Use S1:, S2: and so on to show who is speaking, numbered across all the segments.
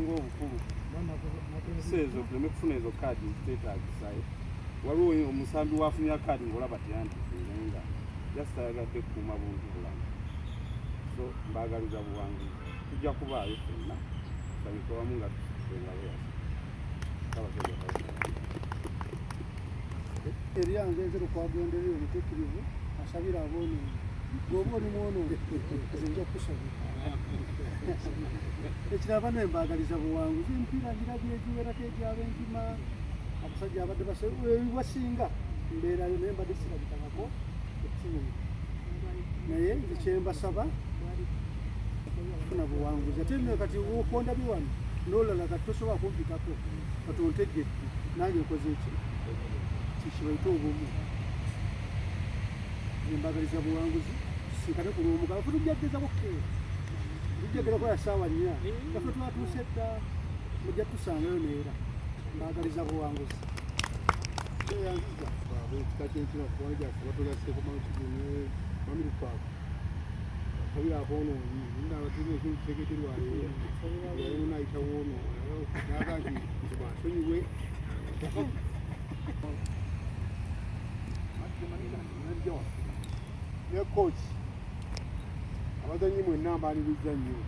S1: Ekisinga obukulu si ezo, tuleme kufuna ezo kaadi ziteetaagisayo. Waliwo omusambi wafunira kaadi ng'olaba teyandise, naye nga just ayagadde kukuuma buntu bulamu. So mbaagaliza buwanguzi, tujja kubaayo ffenna tusanyuke wamu nga tusitudde engalo yaffe. Ssaabasajja Kabaka.
S2: Eryange nze Lukwago Enderere, omutuukirivu asabira aboonoonyi. Bw'oba oli mwonoonyi, nze nja kukusabira. Ekirala, bane mbaagaliza buwanguzi. Emipiira ngirabye egiwerako egy'abenkima, abasajja abadde basinga mbeerayo, naye mbadde sirabikangako ettiimu. Naye nze kyembasaba kufuna buwanguzi. Ate nno kati okondabye wano n'olulala, kati tosobola kumpitako, kati ontegedde nange nkoze eki kikibaite obumu. Nze mbagaliza buwanguzi, tusinkane ku lwomukaaga. Fe tujja kugezako kukeera, tujja kugezako ya ssaawa 4, yaffe twatuuse dda, mujja tusangayo neera. Mbagaliza buwanguzi.
S3: Kyeyanziza ab'ekika ky'enkima kuwano gyaffe batugasse ku Mount ne Family Park asabira aboonoonyi ndaba tulina ekintu kitegedde lwaleero yalimu nayitawo ono naga nti bansonyiwe. Manager waffe ne coach, abazanyi mwenna, mbaniriza nnyo.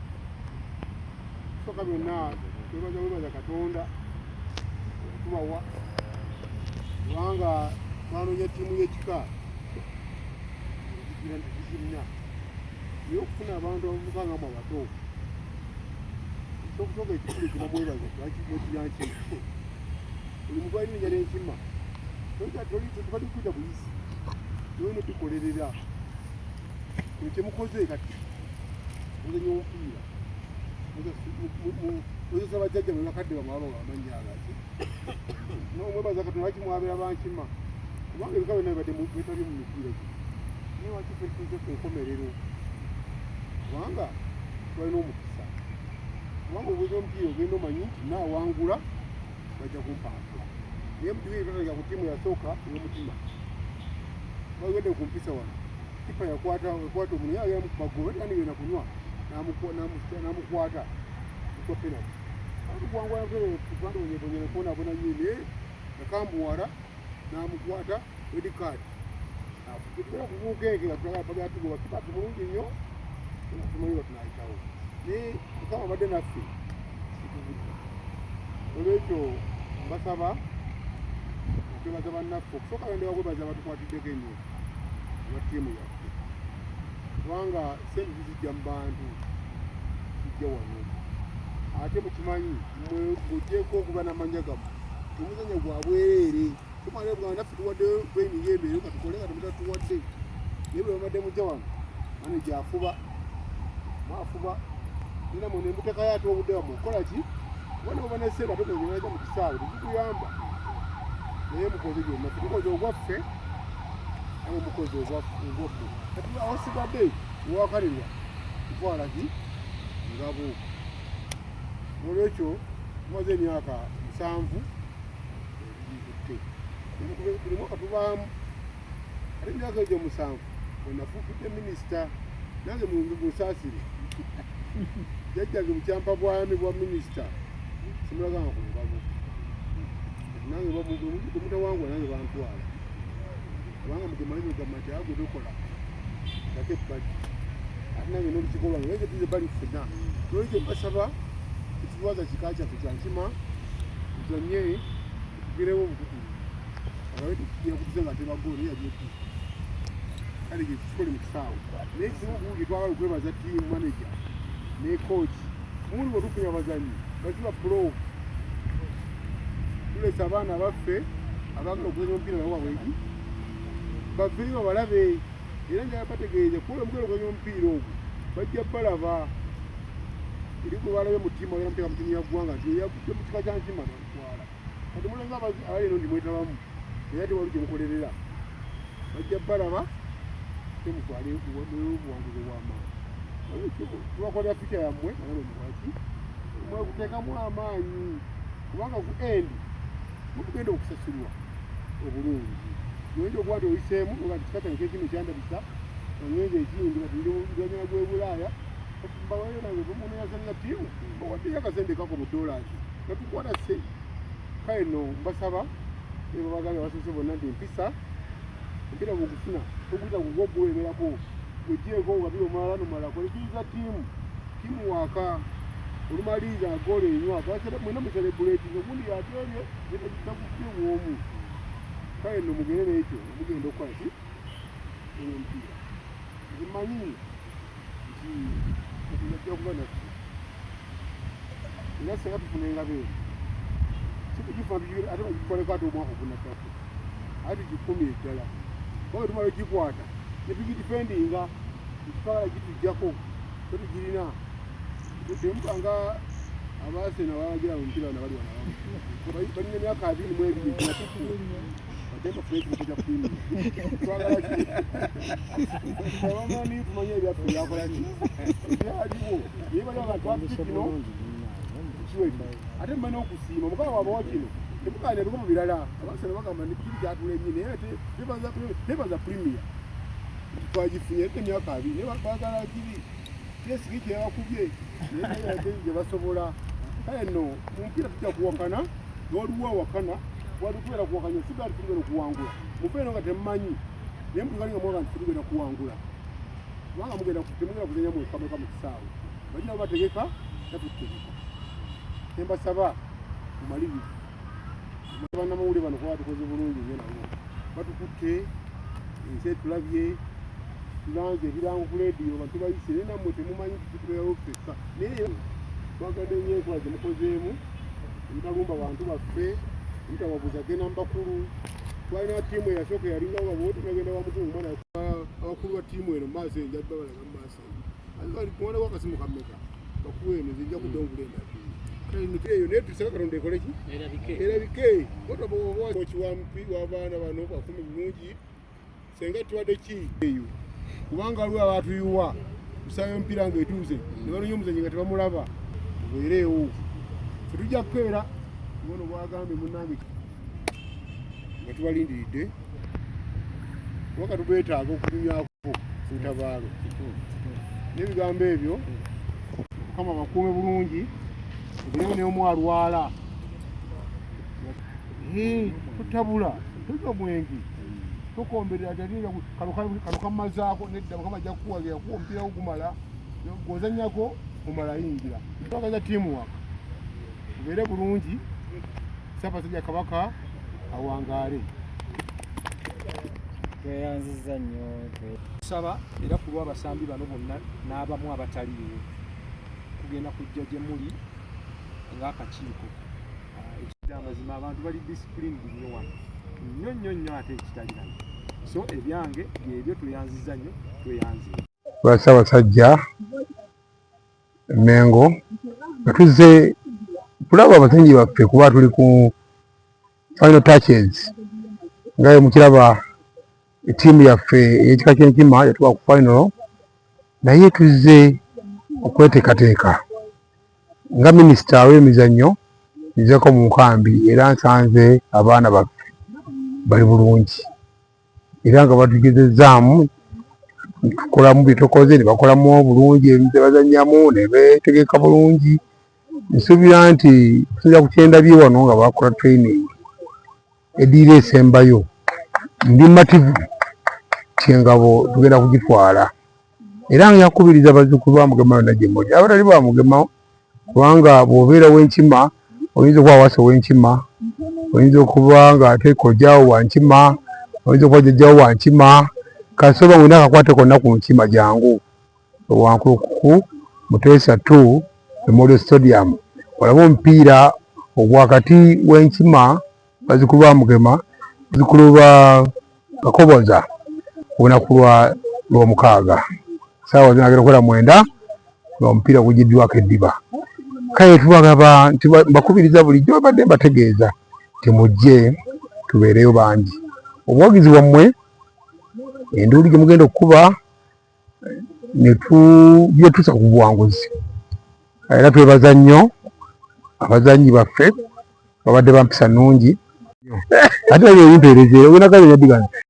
S3: Soka byonna, twebaza webaza Katonda okutubawa, kubanga twanoonya ttiimu y'ekika ezigira nti zigirina, naye okufuna abantu abavubuka nga mwe abato, ekyokusooka ekikulu ekimamwebaza mwekirya nkima. Buli muntu alina enjala enkima, tebali kuyita buyisi, olina obikolerera. Kino kyemukoze kati, muzanya omupiira, muzesa bajjajja mwe, bakadde bamwe abawa amannya agaki. Nomwebaza Katonda lwaki mwabeera bankima, kubanga ebika byonna bibadde betabye mu mipiira gino, naye waki ffe tuze ku nkomerero? Kubanga twalina omukisa, kubanga obuuza omupiira ogenda omanyi nti naawangula bajja kumpampula, naye mutubiri twatandika ku ttiimu yasooka ey'omutima. Bagende ku mpisa wano, kipa yakwata yakwata omuntu, naye agenda mukuba golo, tandikenda kunywa n'amukwata kuba penalty. Tukwangula twandibonyebonyere kwonabona nnyo, naye yakambuwala n'amukwata, red card. Tugenda kubuuka eke nga tulaba tugoba kipa mulungi nnyo, tumanyi nga tunayitawo, naye Mukama abadde naffe kituvudde. Olwekyo mbasaba okwebaza bannaffe. Okusooka genda wakwebaza abatukwatiddeko ennyo olwa ttiimu yaffe, kubanga sente zizijja mu bantu, zijja wano. Ate mukimanyi mwe, ng'ogyeko okuba n'amanya gammwe, omuzannyo gwa bwereere. Tumala bwa naffe tuwaddeyo training emere katukole nga temutatuwadde, naye bwe babadde mujja wano, manager afuba, mwafuba nina mwe nemutekayo ate obudde bamwe okukola ki, kuba nemuba ne sente ate mwegendaja mu kisaawe tezituyamba, naye mukoze byonna. Ffe tukoze ogwaffe, namwe mukoze ogwammwe. Kati awasigadde wewakalirwa kutwala ki ngabo. Nolwekyo tumaze emyaka 7 ebigikutte, buli mwaka tubaamu. Ate emyaka egyo 7 wenafuukidde minisita, nange munsaasire, jjajjange bukyampa bwami bwa minisita simulaganga ku ngabo. Nange bwemutawangula nange bantwala, kubanga mugemanyi ogamba nti agwe tokola ate ebbali, ate nange n'olukiiko lwange naye tuze ebbali ffenna. Nolwekyo mbasaba ekitwaza kika kyaffe kya nkima, tuzanye tugerewo obukutu ababe tukutuze nga tebagolo naye yagyetu kale gekikole mu kisaawe. Naye ekisinga obulungi, twagala okwebaza team manager ne coach. Muli bwe tufunye abazanyi baziba pro, tulesa abaana baffe abaagala okuzanya omupiira nabo wabwegi baveeyo babalabe. Era njagala bategeeze kuba mugenda okuzanya omupiira ogwo bajja balaba eri gwe balabye mu ttiimu, agenda muteeka mu ttiimu ya ggwanga nti eyavudde mu kika kya nkima namutwala. Kati mulenga abali eno ndi mwetabamu, naye ate wali gyemukolerera bajja balaba temutwale obuwanguzi obw'amaanyi. Olwekyo tubakolera future yammwe, naye mukwaki mwekuteekamu amaanyi, kubanga ku end mugenda okusasulwa obulungi. Oyinza okuba nti oyiseemu oga nti kika kyange kyekino kyandabisa ongenza ekindi, kati ndi ganyana gw'e Bulaaya. Mbawayo nange omuntu yazannya ttiimu bawaddeyo akasente kako mu dollars natukwata ssente. Kale nno mbasaba ebabagambye abasoose bonna nti empisa empira bwogufuna toguyita gugwo gweberako gwegyeko wabiri omulala nomala kolekiriza ttiimu ttiimu waaka olumaliriza nga goolo enywa mwena muserebuleeti ogundi yateebye takufye bwomu. Kale nno mugende n'ekyo mugenda okukola ki omupiira nze mmanyi nti Katonda ajja kuba naffe era singa tufuna engabo eno si kugifuna tugibere ate bagitwaleko ate omwaka ogunaddako ate tugikumire ddala kubanga tumala ogikwata ne tugidifendinga tetwagala gitujjako so tugirina temuba nga abaasena abawagira omupiira bano bali wano abamu balina emyaka 22 ginatuku ate bafune ekifo kya premier twagala ki abamanyi tumanye ebyaffe byakola ki ebyaliwo naye bali abantu baffe kino kiwetu ate mumanyi okusiima mukama wabawa kino temugaana ebikopo birala abasana bagamba nti kiri kyatulemye naye ate bebaza premier twagifunye ate emyaka 20 naye bagala kiri kyesigi kyebakubye naye gye basobola. Kale nno mu mupiira tujja kuwakana waliwo awakana wali kubeera kuwakanya sigaali tugenda okuwangula muve eno nga temumanyi naye mutugali nga mwaga nti tugenda kuwangula kubanga mugenda temugenda kuzanya mweka mweka mu kisaawe bajja bategeka naffe tutegeka nembasaba mumalirivu bannamawulire bano kuba tukoze bulungi nnyo nabo batukutte ensi etulabye tulanze ebirango ku leediyo bantu bayise naye nammwe temumanyi tubeerawo ffekka naye twagadde nnyo enkola gye mukozeemu omutalumba bantu baffe omutababuza genda mu bakulu twalina ttiimu eyasooka eyalingawo nga bwotonagenda wa mukulu omwana abakulu ba ttiimu eno mumaaso eyo nja babalaga mu maaso eyo mwana wakasimu kammeka bakuwa eno nze nja kudda ngula endala eyo naye tusaba Katonda ekole ki erabike otoboki w'abaana bano bakumi bulungi senga tubadde ki eyo kubanga waliwo abaatuyiwa kusaba emipiira ng'etuuse ne banoonya omuzannyi nga tebamulaba tubeereewo fe tujja kukeera ngono bwagambye munnange nga tubalindiridde kubanga tubeetaaga okunyumyako ku lutabaalo n'ebigambo ebyo Mukama bakuume bulungi obeerewo n'omu alwala tutabula tonywa mwenge tokomberera kano kamazaako nedda Mukama ajja kukuwagira kuwa omupiira wo gumala gwozannyako omala ayingira twagaza tiimu waka mubeere bulungi Ssaabasajja Kabaka awangaale.
S4: Tweyanzizza nnyo.
S5: Tusaba era ku lw'abasambi bano bonna n'abamu abataliiwo kugenda kujja gye muli ng'akakiiko. Ekidda amazima abantu bali disciplined nnyo wano nnyo nnyo nnyo ate ekitali nayo so ebyange byebyo tweyanzizza nnyo tweyanzire.
S6: Lwa Ssaabasajja Mengo nga tuzze kulaba abazannyi baffe kuba tuli ku final touches nga bwe mukiraba ettiimu yaffe ey'ekika ky'enkima yatuuka ku final naye tuzze okweteekateeka nga minisita w'emizannyo nzeko mu nkambi era nsanze abaana baffe bali bulungi. Era nga batugezezzaamu tukolamu bye tukoze ne bakolamu obulungi ebintu bazannyamu ne beetegeka bulungi. Nsuubira nti okusinziira ku kye ndabye wano nga bakola training eddiiro esembayo, ndi mumativu nti engabo tugenda kugitwala era nga nkubiriza bazzukulu ba Mugema yonna gye muli abatali ba Mugema kubanga bw'obeera w'enkima oyinza okuba wasa ow'enkima oyinza okuba nga ate kojjaawo wa nkima oyinza okuba jjajjaawo wa nkima kasita oba ng'olina akakwate konna ku nkima jangu Wankulukuku Muteesa 2 Memorial Stadium olabe omupiira ogwakati w'enkima bazzukulu ba Mugema bazzukulu ba Kakoboza olunaku lwa Lwomukaaga ssaawa zinagenda okuwera 9 ng'omupiira guggyiddwako eddiba. Kale tubagaba nti mbakubiriza bulijjo babadde mbategeeza nti mujje tubeereyo bangi. Obuwagizi bwammwe enduulu gye mugenda okukuba ne tubyetuusa ku buwanguzi. Era twebaza nnyo abazannyi baffe babadde ba mpisa nnungi. Ate ebyo ebimpeereza era ogenda kale yaddigana.